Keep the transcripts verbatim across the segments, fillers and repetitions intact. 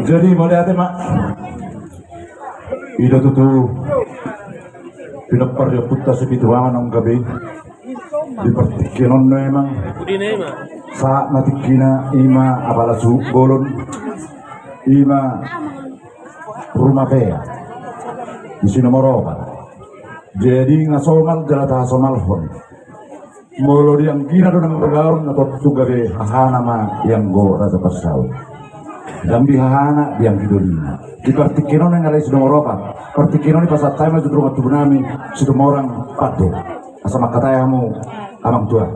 Jadi mauliate ma. I do tutu pinompar ni ompunta Sipitu Ama naung gabe i. Di partingkian on memang sahat ma tingkina, i ma apala suhut bolon, i ma Rumapea di si nomor opat. Jadi nga somal jala tahasomalhon. Molo di anggina do na marulaon, na tontu gabe hahana ma i anggo Raja Pansaut. Ndang di hahana, di anggi dolina. Di partingkian on naeng alai si nomor opat. Partingkian on i pasahat hami ma tu dongan tubu nami Situmorang Pande. Asa mangkatai hamu amang tua.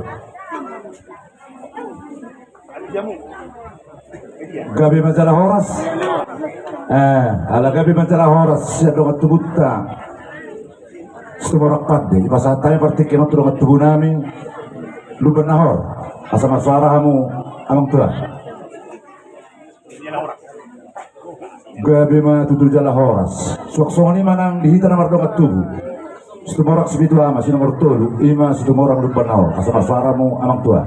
Gabe ma jala horas. Eh, ala gabe ma jala horas sian dongan tubunta Situmorang Pande, i pasahat hami partingkian on tu dongan tubu nami Lumban Nahor. Asa marsuara hamu amang tua. Gabe ma tutu jala horas. Suang songon i ma nang di hita na mardongan tubu Situmorang Sipitu Ama si nomor tolu, i ma Situmorang Lumban Nahor. Asa marsuara hamu amang tua.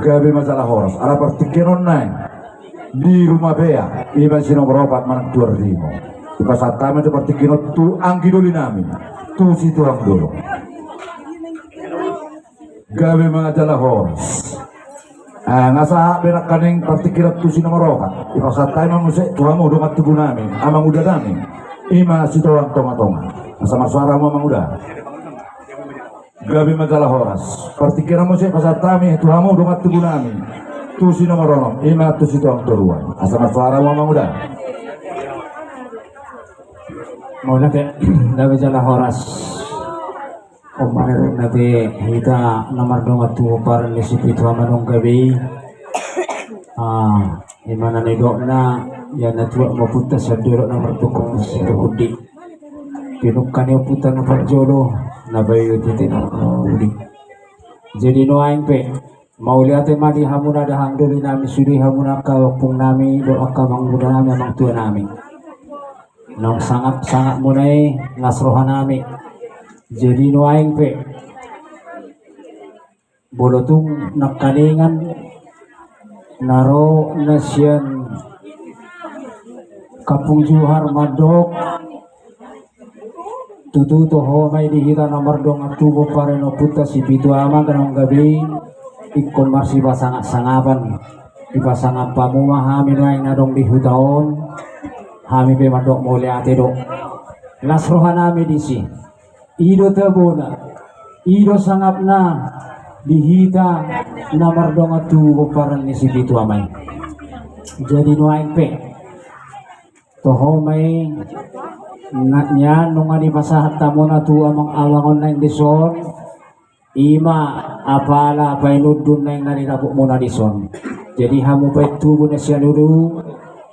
Gabe ma jala horas. Ala partingkian on naeng di Rumapea, i ma si nomor opat manang Tuan Rimo. I pasahat hami tu partingkian on tu anggi doli nami, tu situang dolok. Gabe ma jala horas. Ah, nga sahat be nangkaning partingkian on tu si nomor opat. I pasahat hami ma muse tu hamu dongan tubu nami, amanguda nami, i ma Sitoan Tongatonga. Asa marsuara hamu amanguda. Gabe ma jala horas. Partingkian on muse pasahat hami tu hamu dongan tubu nami, tu si nomor onom, i ma tu Sitoan Toruan. Asa marsuara hamu amanguda. Mauliate, gabe jala horas. Ompunta, hita na mardongan tubu pomparan ni Sipitu Ama naung gabe i. Ah, i ma na nidokna, ia na tuat ma ompunta sian dolok na martungkot sian Tondi. Pinungka ni ompunta na parjolo, na bayu titi na parpudi. Jadi nuaeng pe, mauliate ma di hamuna dahahang doli nami, sude hamuna angka ompung nami dohot angka amanguda nami, amang tua nami. Naung sangap, sangap muna i las roha nami. Jadi nuaeng pe, molo tung nangkaningan na ro na sian Kampung Juhar mandok, tutu toho ma i di hita na mardongan tubu pomparan ni ompunta Sipitu Ama naung gabe i, ingkon marsipasangap-sangapan. Ipasangap hamu ma hami nuaeng na adong di huta on. Hami pe mandok mauliate do. Las roha nami disi. I do tabona, i do sangapna di hita na mardongan tubu pomparan ni Sipitu Ama i. Jadi nuaeng pe, toho ma i, na nian nunga dipasahat hamuna tu amang-amang on naeng dison. I ma apala painundun naeng na nidapotmuna dison. Jadi hamu paintubu na sian ulu,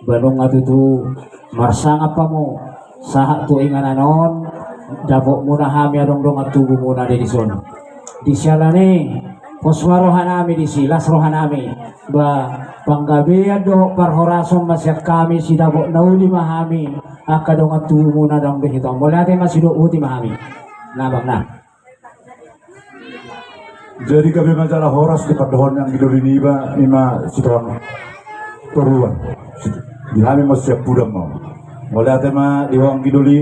ba nunga tutu marsangap hamu sahat tu inganan on, dapotmuna hami adong dongan tubumuna di dison. Di siala ni i, pos ma roha nami disi, las roha nami, ba panggabean dohot parhorason ma sian hami, sidapot na uli ma hami angka dongan tubumuna adong di hita on. Mauliate ma, sidok boti ma hami. Na bang na. Jadi gabe ma jala horas di pandohan ni anggi doli niba, i ma Sitoan Toruan. Di hami ma sian Pudam ma. Mauliate ma di ho anggi doli,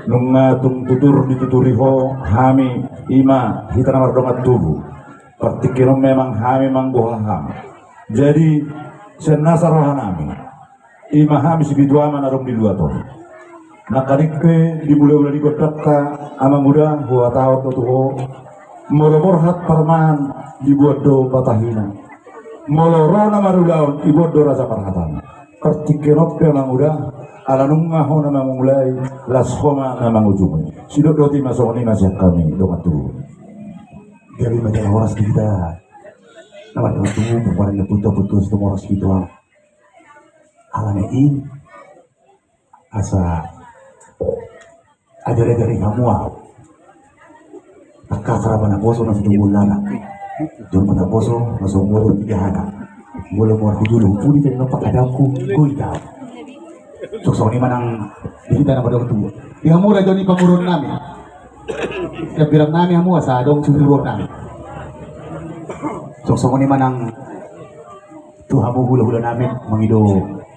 nunga tung tutur dituturi ho hami, i ma hita na mardongan tubu. Partingkian on memang hami manggohi hami. Jadi sian nasa roha nami, i ma hami Sipitu Ama na adong di luat on. Nangkaning pe di mula-mula ni gondangta, amanguda, huhatahon do tu ho, molo borhat parmahan diboan do patahina. Molo ro na marulaon diboan do raja parhatana. Partingkian on pe amanguda, ala nunga ho na mangulai, las ho ma na mangujungi. Sidok boti ma, songon i ma sian hami dongan tubu. Gabe ma jala horas di hita na mardongan tubu pomparan ni ompunta Situmorang Sipitu Ama. Alani i, asa ajari-ajari hamu ahu. Tangkas ra ma naposo na so tumbolana. Jolo ma naposo na so umur tiga hana. Molo muar hujulu hupudi tadi nopak adangku, goi tau. Songon i ma nang di hita na mardongan tubu. Di hamu raja ni pamoruon nami. Sian Pudam nami hamu, asa adong suhut nami. Songon i ma nang Tu hamu hulahula nami, mangido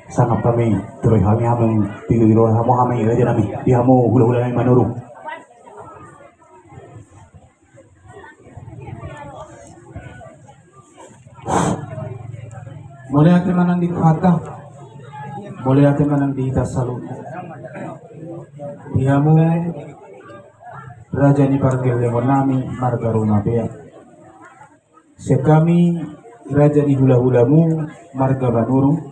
sangap hami, torop hami, hami, tinggal di roha hamu hami, raja nami, di hamu hulahula nami Manurung. Mauliate ma nang di hata, mauliate ma nang di hita saluhutna. Di hamu raja ni pargellengon nami marga Rumapea. Sian hami raja ni hulahulamu marga Manurung,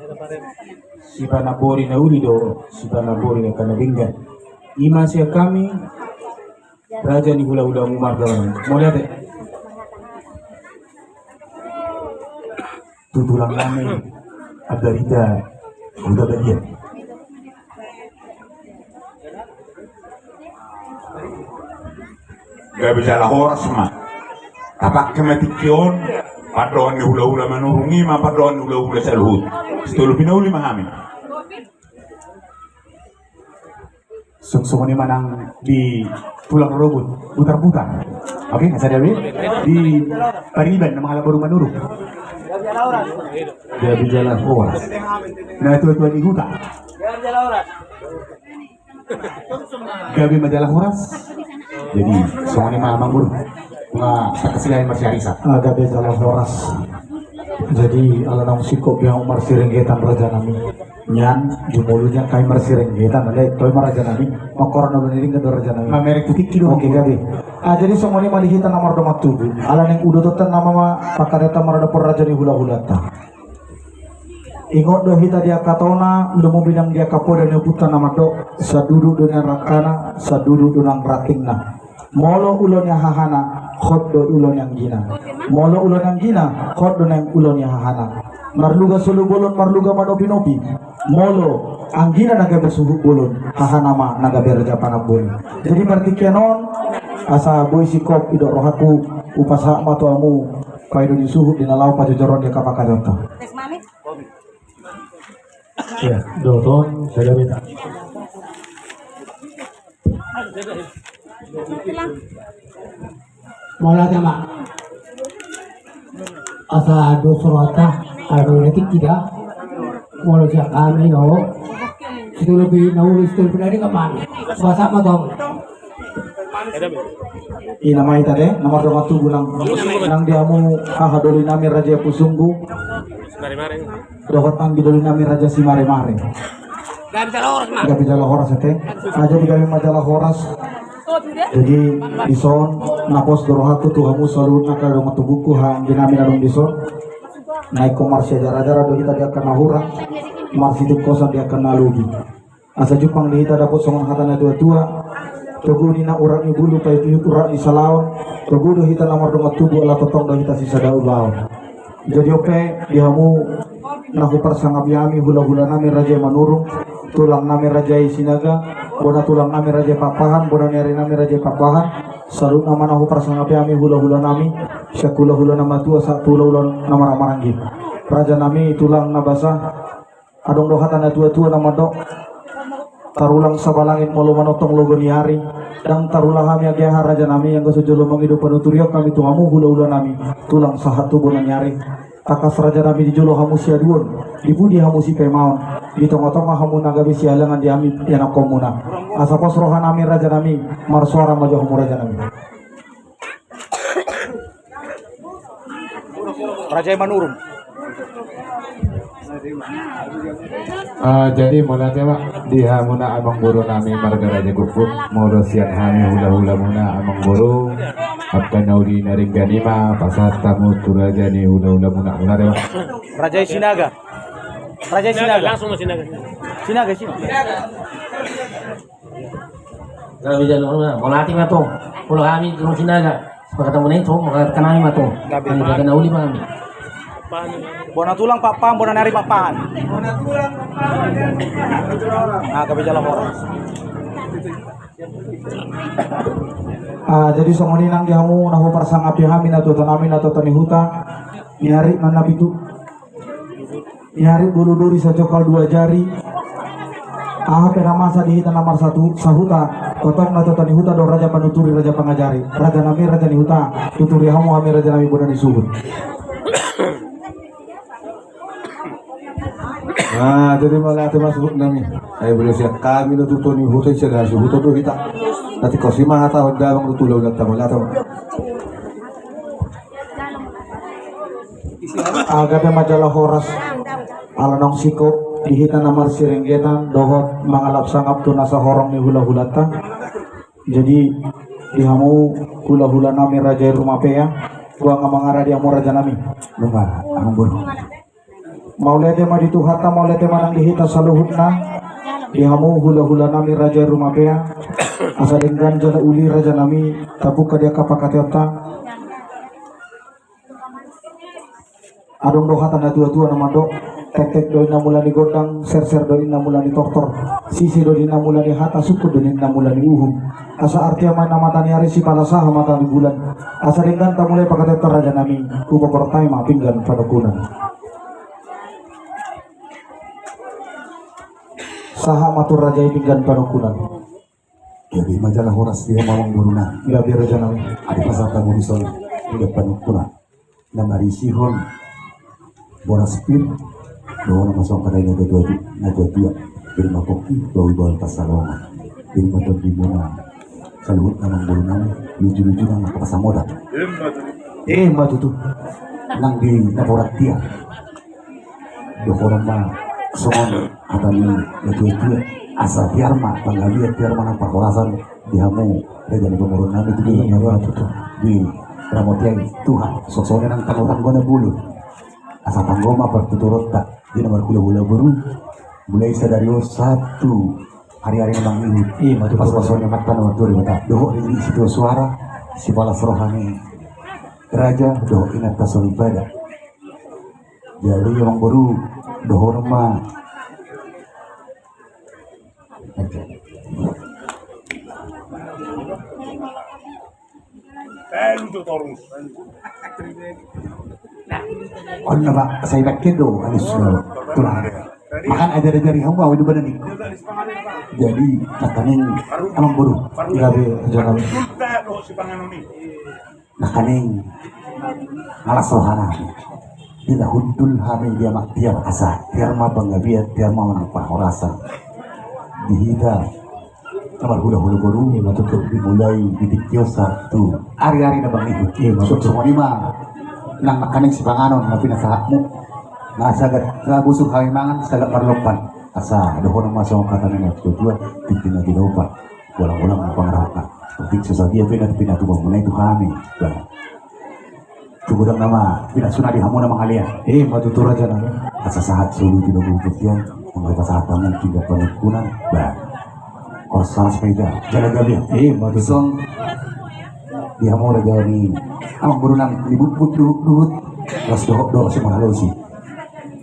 sipanambori na uli do sipanambori angka na denggan. Ima sian hami raja ni hulahulamu marga Manurung. Mauliate. Tu tulang nami Ambarita Hutabadia. Gabe jala horas ma. Tapake ma tingki on, pandohan ni hulahula Manurung i ma pandohan ni hulahula saluhut. Sitolopi na uli ma hami. Sung songon i ma nang di tulang rorobot, putar-putar. Oke, na sada be di pariban na mangalap boru Manurung. Gabe jala horas. Na tua-tua di huta. Gabe ma jala horas. Jadi songon i ma Amangboru. Nga takasilahi marsiarisa. Ah, gabe jala horas. Jadi ala naung singkop be hamu marsirenggetan raja nami. Nian jumolo nian hami marsirenggetan ale, toe ma raja nami. Mangkorhon na uli ni denggan do raja nami. Mamereng tu tingki do. Oke, gabe. Ah, jadi songon i ma di hita na mardongan tubu. Ala naeng udotonta nama ma pangkataion ta maradophon raja ni hulahulanta. Ingot do hita di angka tona, lumobi nang di angka poda ni ompunta na mandok, sanduduk do nang rangkana, sanduduk do nang rantingna. Molo ulaon ni hahana, hot do ulaon ni anggina. Molo ulaon ni anggina, hot do nang ulaon ni hahana. Marluga solu bolon, marluga manopi-nopi. Molo anggina na gabe suhut bolon, hahana ma na gabe raja panamboli. Jadi partingkian on, asa boi singkop didok rohangku, hupasahat ma tu hamu, paido ni suhut di na laho pajojoron di angka pangkataionta. Ia, dohot on, sada beta. Mauliate ma. Asa dos rohanta, ala do na tingki da. Molo sian hami no. Sitolopi na uli, sitolopi na denggan ma hami. Hupasahat ma tu hamu. Ina ma hita de, na mardongan tubu nang, nang di hamu haha doli nami Raja Pusunggu. Dohot nang di doli nami Raja Simaremare. Gabe jala horas ma. Gabe jala horas ate. Ah, jadi gabe ma jala horas. Jadi dison na pos do rohangku tu hamu saluhutna angka dongan tubungku, haha anggi nami na adong dison. Na ingkon marsiajar-ajaran do hita di angka na hurang, marsitingkoson di angka na lobi. Asa jumpang di hita dapot songon hata ni na tua-tua. Togu ninna urat ni bulu, paihutihut urat ni salaon. Togu do hita na mardongan tubu, ala tongtong do hita sisada ulaon. Jadi on pe di hamu na huparsangapi hami, hulahula nami Raja i Manurung, tulang nami Raja i Sinaga, bona tulang nami Raja i Pakpahan, bona ni ari nami Raja i Pakpahan. Saluhutna ma na huparsangapi hami, hulahula nami, sian hulahula na matua sahat tu hulahula na marhahamaranggi. Raja nami, tulang na basa. Adong do hata ni na tua-tua na mandok, tarulang sabalangit molo manongtong logo ni ari. Ndang tarula hami age aha raja nami, anggo so jolo mangido panuturion hami tu hamu hulahula nami, tulang sahat tu bona ni ari. Tangkas raja nami di jolo hamu siaduon, di pudi hamu sipaimaon, di tonga-tonga hamu na gabe sihalangan di hami ianakhonmuna. Asa pos roha nami raja nami, marsoara ma jo hamu raja nami. Raja i Manurung. Ah, jadi mauliate ma di hamuna amangboru nami marga Raja Gukguk, molo sian hami hulahulamuna amangboru, angka na uli na denggan i ma pasahat hamu tu raja ni hulahulamuna, mauliate ma. Raja i Sinaga. Raja i Sinaga. Langsung ma Sinaga. Sinaga, Sinaga. Gabe jala horas, mauliate ma tong. Molo hami tulang Sinaga, sepakatan muna i tong, mauliate ma tong. Gabe. Hami bagian na uli ma hami. Bona tulang Pakpahan, bona ni ari Pakpahan. Nah, gabe jala horas. Ah, jadi songon i nang di hamu na huparsangapi hami, na tuatua nami, na tuatua ni huta. Ni ari ma na pitu. Ni ari dua duri sajongkal dua jari. Aha pe na masa di hita na marsatu sahuta, tongtong na tuatua ni huta do raja panuturi, raja pangajari. Raja nami, raja ni huta, tuturi hamu hami raja nami bona ni suhut. Ah, jadi mauliate ma suhut nami. Ai bolo sian hami do tu Toni Huta, ise ga suhut do hita. Nanti kau sima hata honda bang tu lalu datang mauliate ma. Gabe ma jala horas. Ala naung singkop di hita na marsirenggetan dohot mangalap sangap tu nasa horong ni hulahulanta. Jadi di hamu hulahula nami raja i Rumapea, tua nga mangarade hamu raja nami. Nunga, amang boru. Mauliate ma di Tuhanta, mauliate ma nang di hita saluhutna. Di hamu hulahula nami raja i Rumapea, asa denggan jala uli raja nami, tabuka di angka pangkataionta. Adong do hata na tuatua na mandok, tektek do ninna mula ni gondang, serser do ninna mula ni tortor, sise do ninna mula ni hata, sungkun do ninna mula ni uhum. Asa artia ma na mata ni ari, sipala saha mata ni bulan. Asa denggan tamulai pangkataionta raja nami, hupaportai ma pinggan panungkunan. Sahat ma tu raja i pinggan panungkunan. Gabe ma jala horas di hamu amang boru nami. Gabe raja nami. Adi pasahat hamu dison pinggan panungkunan na marisihon boras pir. Dohonon ma songon hata ni na tuatua, na tuatua. Bere ma pongki, bahu bahu pansalongan. Bere ma tondimuna saluhut amang boru nami, luju-luju nang angka pasamodang. Ima tutu. Nang di na borat dia. Dohonon ma songon hata ni na tuatua, asa tiar ma panggabean, tiar ma nang parhorasan di hamu raja ni pamoruon nami tu dia. Ima tutu. Diramoti Tuhan, songon i nang tanggo-tanggo na bolon. Asa tanggo ma partuturonta di na marhulahula boru, mulai sadari on sahat tu ari-ari na mangihut. Ima tutu. Pasupasu ni Amanta na martua Debata dohot ringgit sitio suara, sipalas roha ni raja dohot inanta soripada. Jadi amang boru, dohonon ma. On na ba sai bangke do alus do tulang. Makan ajar-ajari hamu au do badan i. Jadi nangkaning amang boru. Gabe ajar. Nangkaning malas roha nami. Di na hundul hami dia ma tiar, asa tiar ma panggabean, tiar ma nang parhorasan di hita na marhulahula boru. Ima tutu. Dimulai di tingki on sahat tu ari-ari na mangihut. Ima tutu. Songon i ma nang nangkaning sipanganon na pinasahatmu. Na sagat na busuk hami mangan, sagat marlompan. Asa dohonon ma songon hata ni na tuatua, tingki na tinopa, bolang-bolang ma pangarahutna. Tingki so sadia pe na pinatupa muna i tu hami. Bah. Tu godang nama pinasuna di hamu na mangalean. Ima tutu raja nami. Asa sahat solu tu dobu putian, anggo pasahat hamu pinggan panungkunan. Bah. Horas ma hita jala gabe. Ima tutu. Songon di hamu raja ni amang boru nami, di butbut duhut-duhut, las dohot do si mangalosi.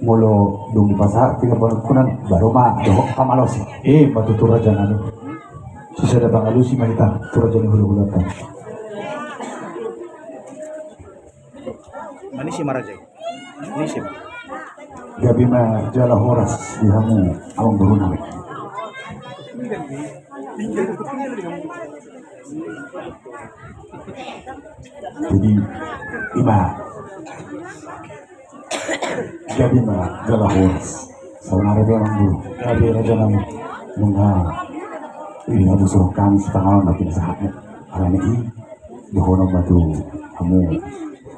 Molo dung dipasahat pinggan panungkunan, baru ma dohot pamalosi. Ima tutu raja nami. Sisada pangalusi ma hita tu raja ni hulahulanta. Manisi ma raja i. Manisi ma. Gabe ma jala horas di hamu amang boru nami. Jadi ima. Gabe ma jala horas. Saonari pe amang boru. Gabe raja nami. Nunga. Ini hamu suruh kami sipanganon na pinasahatmu. Alani i dohonon ma tu hamu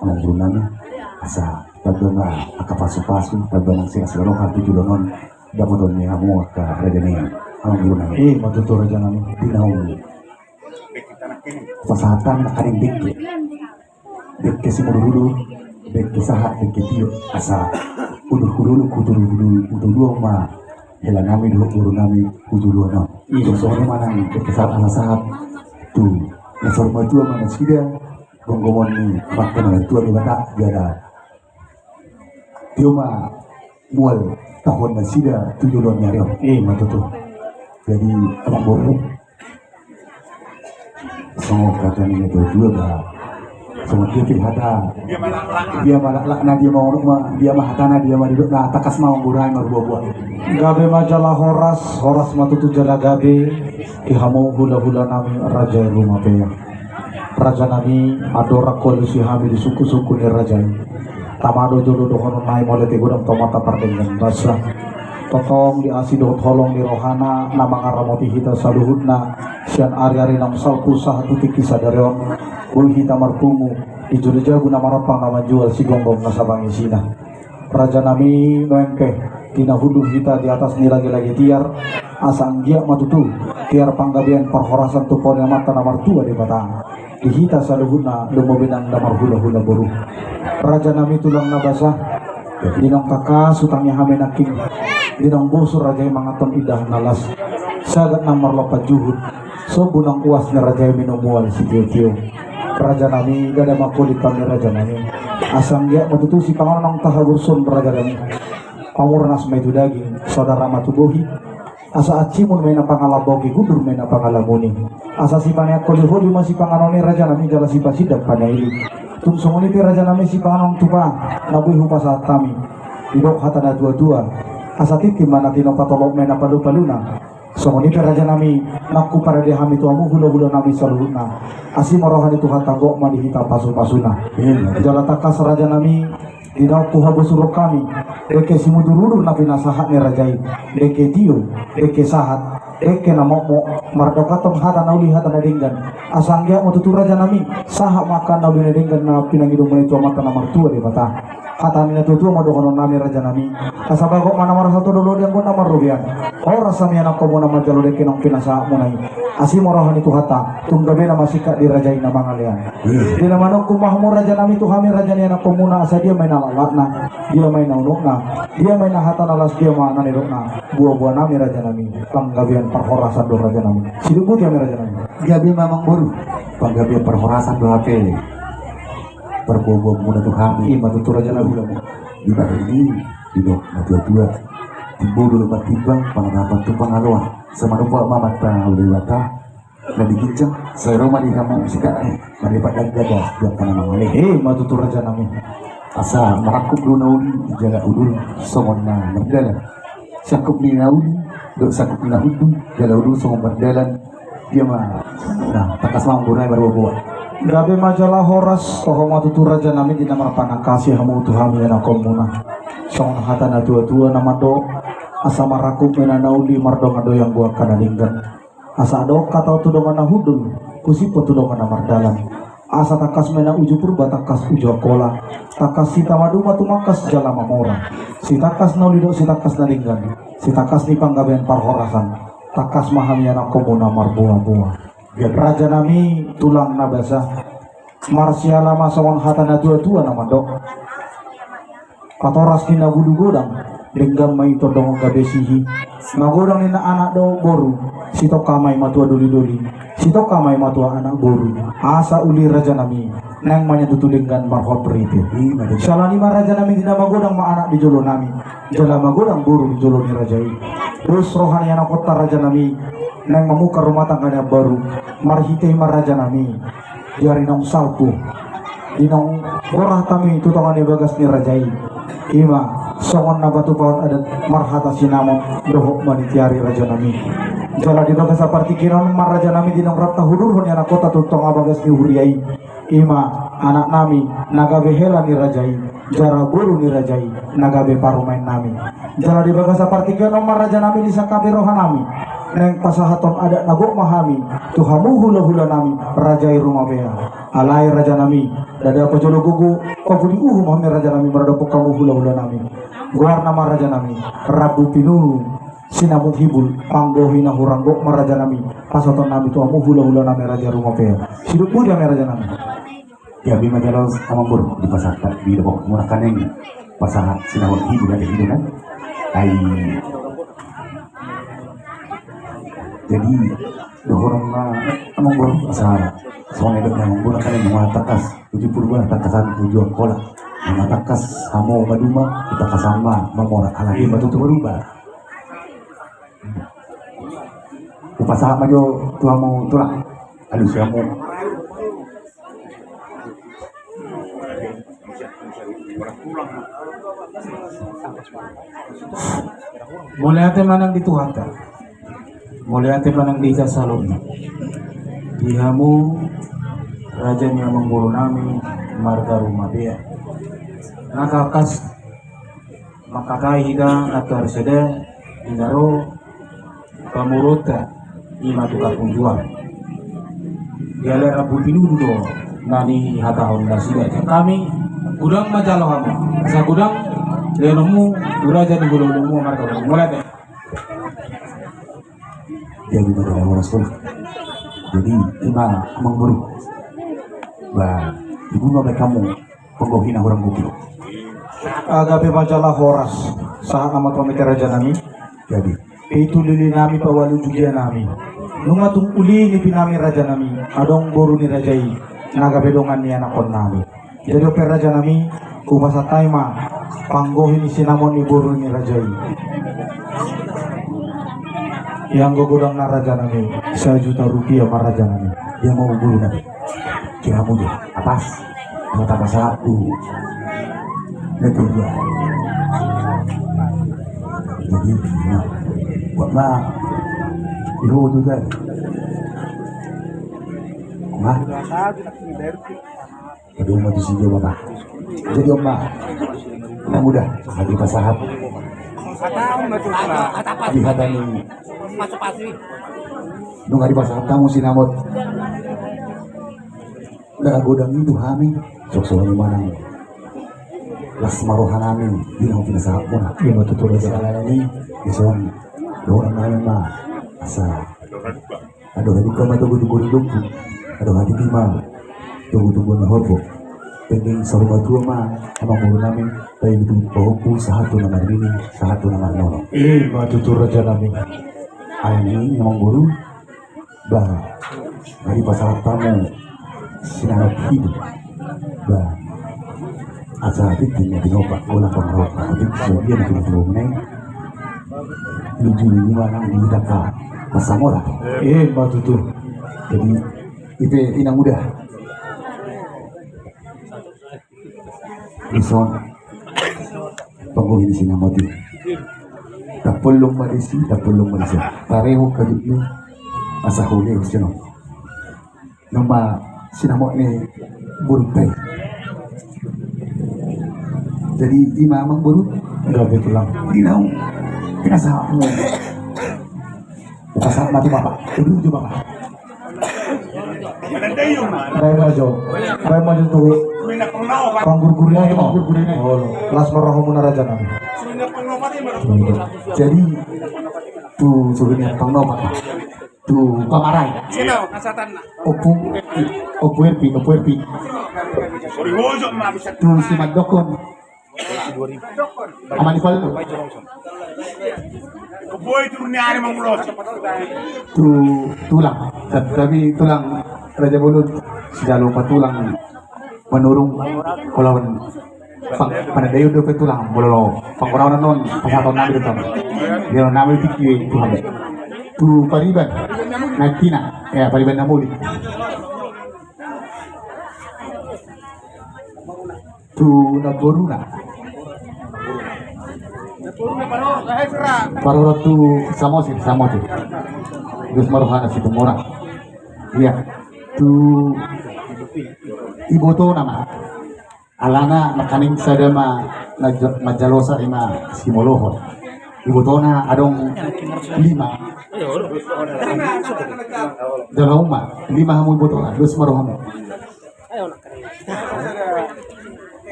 amang boru nami. Asa tamba ma angka pasupasu, tamba nang silas ni roha tu joloan on. Dapoton ni hamu angka raja ni amang boru nami. Ima tutu raja nami. Di na pasahat hami nangkaning dengke. Dengke simudurudur, dengke sahat, dengke tio. Asa udur hudoluk, udur hudoluk, udur hudoluk ma hela nami dohot boru nami hujuluan on. Ima. Songon i ma nang dengke sahat ala sahat tu na saur matua ma nasida, gomgomon ni Amanta na martua Debata, jala tio ma mual tahuon nasida tu joloan ni ari on. Ima tutu. Jadi amang boru, songon hata ni na tuatua ba, songon dia pe hata, dia ma laklakna, dia ma unokna, dia ma hatana, dia ma nidokna, tangkas ma amang boru nami marbuabua. Gabe ma jala horas, horas ma tutu jala gabe di hamu hulahula nami raja i Rumapea. Raja nami, andorang hualusi hami di sungkunsungkun ni raja i, tama do jolo dohonon nami, mauliate godang tu Amanta pardenggan basa. Tongtong di asi dohot holong ni rohana na mangaramoti hita saluhutna sian ari-ari naung salpu sahat tu tingki sadari on, boi hita marpungu di jolo jabu na marampang na manjual sigomgom na sapangisina. Raja nami, nuaeng pe di na hundul hita di atas ni lage-lage tiar, asa anggiat ma tutu tiar panggabean parhorasan tu paon ni Amanta na martua Debata di hita saluhutna, lomo benang na marhula-hula boru. Raja nami, tulang na basa, di naung tangkas hutangi hami nangkin, di naung bosur raja i manganhon indahan na las, sagat nang marlompan juhut, sombu nang uas ni raja i minum mual sitio-tio. Raja nami, ndada mangkolit hami raja nami. Asa anggiat ma tutu sipanganon naung tahaburson raja nami, pamurnas ma i tu daging, saudara ma tu bohi. Asa acimun ma i na pangalambok i, gundur ma i na pangalamuni. Asa sipaneang holi-holi ma sipanganon i raja nami, jala sipasindak panaili. Tung songon i pe raja nami sipanganon tupa na boi hupasahat hami, didok hata na tua-tua, asa tintin ma na tinopa, tolop ma i na palu-paluna. Songon i pe raja nami, nang huparade hami tu hamu hula-hula nami saluhutna, asi ma roha ni Tuhanta, gok ma di hita pasu-pasuna. Jala tangkas raja nami, di naung huhabosuron hami dengke simudur-udur na pinasahat ni raja i, dengke tio, dengke sahat, dengke na mokmok, mardonganon hata na uli, hata na denggan. Asa anggiat ma tutu raja nami, sahat ma angka na uli na denggan na pinangido muna i tu Amanta na martua Debata. Hata ni na tua-tua ma dohonon nami raja nami. Asa bagot ma na marhalto do, loas anggo na marrobean. Horas hami anakhonmuna manjalo dengke naung pinasahatmuna i. Asi ma roha ni Tuhanta, tung gabe nama singkat di raja i na mangalean. Di na manungkun ma hamu raja nami tu hami raja ni anakhonmuna, asa dia ma i na laklakna, dia ma i na unokna, dia ma i na hata na las, dia ma na nidokna. Boa-boa nami raja nami, panggabean parhorasan do raja nami. Sidung buti hami raja nami. Gabe ma amangboru, panggabean parhorasan do hape parboa-boamuna tu hami. I ma tutu raja nami. Di bahen i didok na tua-tua, timbo do olo martimbang, panatapan tu pangaloan. Sai manopot ma Amanta Debata na di ginjang, sai ro ma di hamu singkat, mardalan dada di angka na mangalean. I ma tutu raja nami. Asa marangkup do na uli jala hundul songon na mardalan. Sangkup ni na uli dohot sangkup ni na hundul jala hundul songon mardalan. Dia ma. Nah, tangkas ma amangboru nami marboa-boa. Gabe ma jala horas, toho ma tutu raja nami di na marpanangkasi hamu tu hami anakhonmuna. Songon hata na tua-tua na mandok, asa marangkup ma i na uli, mardongan do i anggo angka na denggan. Asa adong hata on tu dongan na hundul, husiphon tu dongan na mardalan. Asa tangkas ma i na uju Purba, tangkas uju Angkola, tangkas hita maduma tumangkas jala mamora. Sitangkas na uli dohot sitangkas na denggan, sitangkas ni panggabean parhorasan, tangkas ma hami anakhonmuna marboa-boa. Raja nami, tulang na basa, marsiala ma songon hata na tua-tua na mandok. Patoras ni na bulu godang, denggan ma i tondong gabe sihi. Magodang ninna anak dohot boru, sitongka ma i matua doli-doli, sitongka ma i matua anak boru. Asa uli raja nami, naeng ma nian tutu denggan marhot ripe. Siala ni i ma raja nami, di na magodang ma anak di jolo nami, jala magodang boru di jolo ni raja i. Dos roha ni anakhonta raja nami, naeng mamungka rumah tangga na baru, marhite i ma raja nami. Di ari naung salpu, di naung gorat hami tu tonga ni bagas ni raja i, i ma songon na patupaon adat marhata sinamot dohot manitiari raja nami. Jala di bagasan partingkian on ma raja nami, di naung rap tahudurhon i anakhonta tu tonga bagas ni huria i, i ma anak nami na gabe hela ni raja i, jala boru ni raja i na gabe parumaen nami. Jala di bagasan partingkian on ma raja nami, disangkapi roha nami, naeng pasahathon adat na gok ma hami tu hamu hula-hula nami, raja i Rumapea. Alai raja nami, ndada pajolo gogo, papudi uhum hami raja nami maradophon hamu hula-hula nami. Goarna ma raja nami, rambu pinunu, sinamot hibul, panggohi na hurang gok ma raja nami pasahaton nami tu hamu hula-hula nami, raja Rumapea. Sidung buti hami raja nami. Gabe ma jala amangboru, dipasahat, didok muna kan naeng pasahat sinamot hibul, ate, hibul kan. Ai. Jadi dohonon ma amangboru, asa songon na nidok ni amangboru kan naeng, nunga tangkas uju Purba, tangkasan uju Angkola. Nunga tangkas hamu maduma, tangkasan ma mamora, alai ma tutu marubah. Hupasahat ma jo tu hamu tulang. Alusi hamu. Mauliate ma nang di Tuhanta. Mauliate ma nang di hita saluhutna. Di hamu raja ni amangboru nami marga Rumapea. Na tangkas mangkatai hita na tarsada Di na ro pamoruonta i ma tu kampung juang. Jala rambu pinudu do na nihatahon nasida. Hami godang manjalo hamu, asa godang lehononmu tu raja ni hulahulamuna marga Bonang. Mauliate. Jadi, jadi ima amang boru. Ba, ibu ma baen hamu panggohi na hurang bukit. Gabe ma jala horas. Sahat nama tu hami, raja nami. Jadi, pitu lili nami, paualu jugia nami. Nunga tung uli nipi nami, raja nami, adong boru ni raja i na gabe dongan ni anakkon nami. Jadi on pe, raja nami, hupasahat hami ma panggohi ni sinamot ni boru ni raja i. Ianggo godangna, raja nami, sajuta rupiah ma, raja nami. Dia ma boru nami. Kira muda, atas, mata pasahat tu. Betul juga. Jadi, nah, buat ma. Ibu juga. Nah. Jadi, umat di sini, Bapak. Jadi, Om, Pak. Anak muda, lagi pasahat. Di hata ni. Nunga dipasahat hamu sinamot. Nda godang i tu hami, suang songon i ma nang las ma roha nami di na pinasahatmuna. Ima tutu, raja. Sala ni dison dohonon nami ma asa andor haduka ma togutogu ni lombu, andor hatiti ma togutogu ni horbo. Penting saur matua ma amang boru nami, baik itu pahompu sahat tu na marnini, sahat tu na marnono. Ima tutu, raja nami. Alani i amang boru, ba, dipasahat hamu sinamot hidup. Ba, asa tintin na tinopa, ulang pangaropa, tintin na tinopa. Luju ni ma nang di hita pasamora. Ima tutu. Jadi, i pe, inang, udah. Dison panggohi ni sinamot i. Tapollung ma disi, tapollung ma disi. Tarehon hajutmu asa hulehon sian on. Nama sinamot ni boru pe. Jadi ima amang boru. Gabe tulang. Di naung pinasahatmu. Pasahat ma tu bapak. Udu tu bapak. Baen ma jo. Baen ma jo tu panggurguru i, panggurguru i. Las ma rohamuna, raja nami. Jadi tu suhut ni pangnopat, tu pamarai. Ompu, Ompu Erpi, Ompu Erpi. Tu simandokkon. Ama ni Paldo. Tu tulang. Ta-, tapi tulang, raja bolon, sijalo pa tulang manurung, ulaon pang-, panandaion dope tulang, molo panggoraon on pasahaton nami do tong. Dia nami tiki tu hami. Tu pariban. Nantina, ya, pariban na muli. Tu namboruna. Parorot tu Samosir, Samosir. Dos ma rohana Situmorang. Ia, tu ibotona ma. Alana nangkaning sada ma na ja-, manjalosa, ima simolohon. Ibotona adong lima. Jala uma lima hamu ibotona, dos ma rohamu.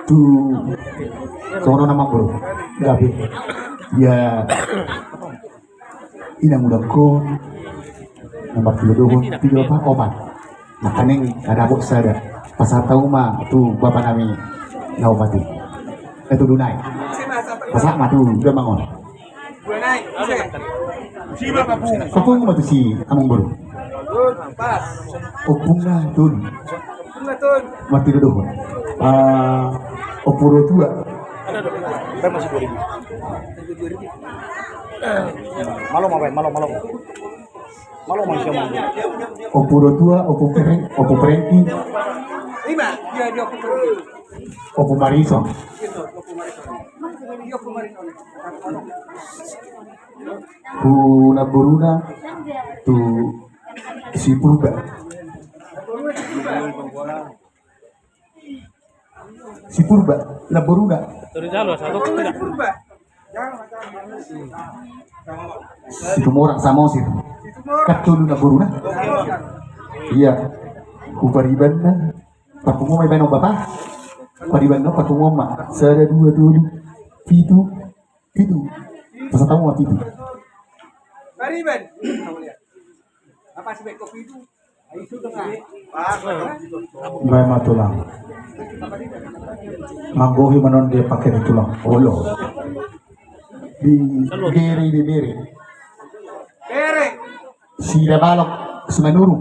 Tu sono nama bro. Gabe. Ya. Inang uda ko. Nomor tiga dohot, tiga apa? Opat. Nangkaning ada bok sada. Pasahat hamu ma tu bapa nami na opat i. Eh, tu dunai. Pasahat ma tu, uda mangon. Papungu ma tusi amang boru. Ompungna tolu. Mati do dohot. Ah, ompung ro tua. Malo ma baen, malo, malo. Malo ma isi amang boru. Ompung ro tua, ompung pereng, ompung perengki. Ompung Marison. Tu namboruna, tu si Purba. Si Purba, namboruna. Situmorang Samosir. Kan tolu namboruna. Iya. Huparibanna. Parpunguon ma ibaen on, Bapa. Pariban on parpunguon ma. Sada, dua, tolu, pitu, pitu. Pasahat hamu ma pitu. Pariban. Apa sih beko pitu? Baen ma tulang. Manggohi ma non dia pakai tulang. Olo. Di bere, di bere. Bere. Sidabalok Simanurung.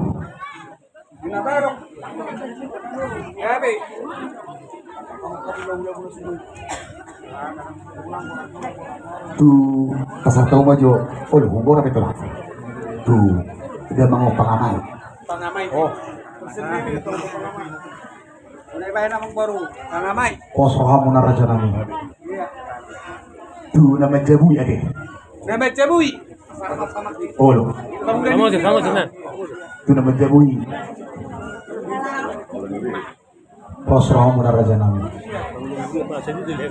Tu pasahat hamu ma jo. Olo, humbora pe tulang. Tu dia mango pangamai. Pangamai. Oh. Pangamai. Pos rohamuna raja nami. Iya. Tu na manjabui ate. Na manjabui. Olo. Kamu sih, kamu sih, nah. Tu na manjabui. Pos rohamuna raja nami.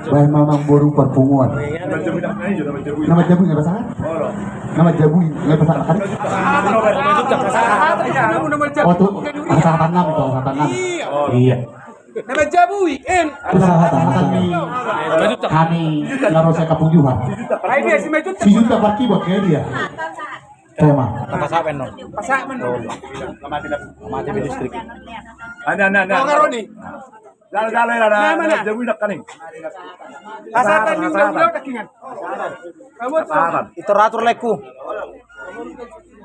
Baen ma amangboru parpunguon. Na manjabui nunga pasahat? Na manjabui nunga pasahat? Oh, tu, pasahat nami, pasahat nami. Iya. Na manjabui, en. Pasahat nami. Hami na ro sian Kampung Juhar. Ai dia si Majuta. Si Juta parkibot ya dia. Tema. Pasahat non. Pasahat non. Mati, mati di listrik. Ada, ada, ada. Oh, karoni. Jala, jala, jala. Nama na? Jabu idak kaning. Pasahat ni udah, udah, udah kingan. Pasahat. Itu ratur lekku.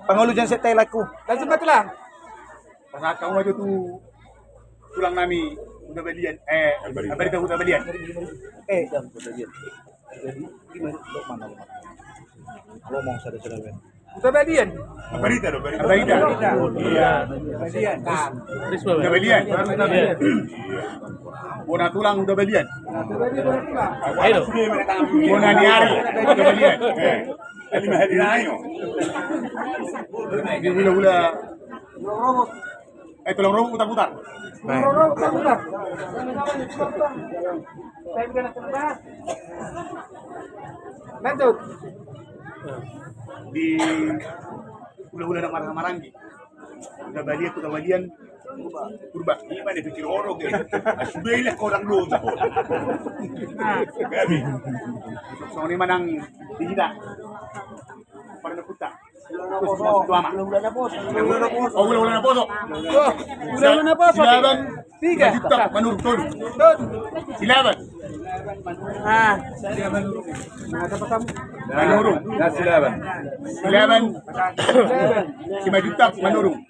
Pangolu jan setai lekku. Langsung batu lah. Pasahat hamu ma jo tu tulang nami Huta Balian, eh, Ambarita Huta Balian. Eh, Huta Balian. Ambarita do, Ambarita. Ambarita. Iya. Huta Balian. Bona tulang Huta Balian. Bona ni ari Huta Balian. Eh. Lima hari na ayo. Di hula-hula. Eh, Tulang Rorobot putar-putar. Baik. Lanjut. Di hula-hula na marhaha maranggi. Huta Balian, Huta Balian. Purba. Ini mana pikir orang ke? Sudah ilah orang dulu. Nah. Kami. Songon i ma nang di hita. Pada putar. Hula-hula na poso. Oh, hula-hula na poso. Hula-hula na poso. Silaban. Tiga. Silaban Manurung, tolu. Silaban. Ah. Manurung. Silaban. Silaban. Simajuta Manurung.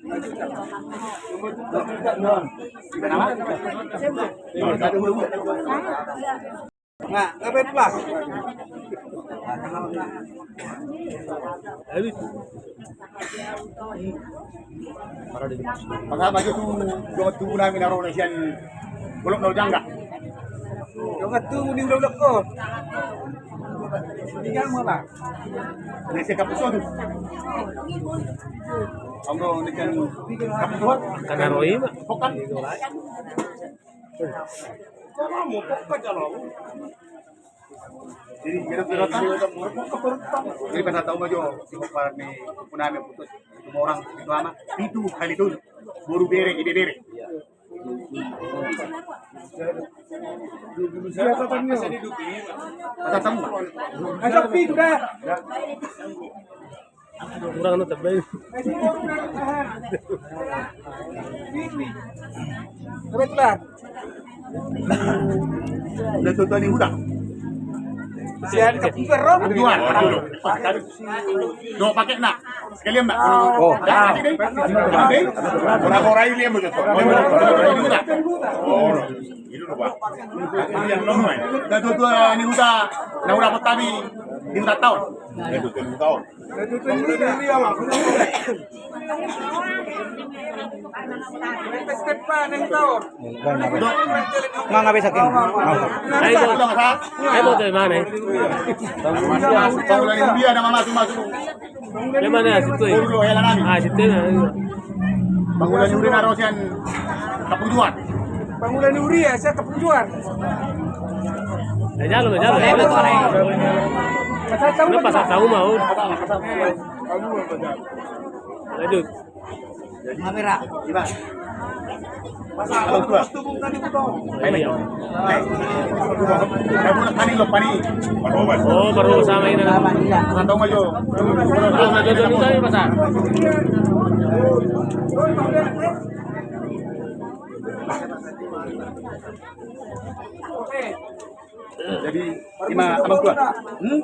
Nah, ngapain pulang? Maka maju tu dongan tubu nami na ro na sian Golok na Ujangga. Dongan tubu ni Golok ko. Ini kamu apa? Ini saya kapus tu. Anggo ini kan kapus. Karena Roy mah. Bukan. Jadi, kita sudah tahu. Jadi, pada tahu maju si Bapak ni, punami putus, Situmorang, itu ama, itu kali itu, baru bere, ide bere. Masa tamu. Masa pindah. Kurang na tabai. Kebetulan. Udah tuan ni udah. Sian kebetulan. Tuan. Dua pakai nak. Sekalian, Mbak. Oh. Ora-ora ini yang betul. Oh. Itu loh, Pak. Udah tuan ni udah. Nah, udah kota ni. Di udah tahun. Itu tuan tahun. Manga bisa king. Ayo, ayo, tuh, mana? Dia ada mama tuh masuk. Dia mana situ? Ah, situ. Bangunan Uri na ro sian Kapujuan. Bangunan Uri ya, sian Kapujuan. Jalo, jalo. Ini pasar tahu mau. Lanjut. Kamera. Iba. Ini ya. Oh, baru sama ini. Tahu maju. Tahu maju dulu tadi pasar. Jadi, ima abang tua. Hmm?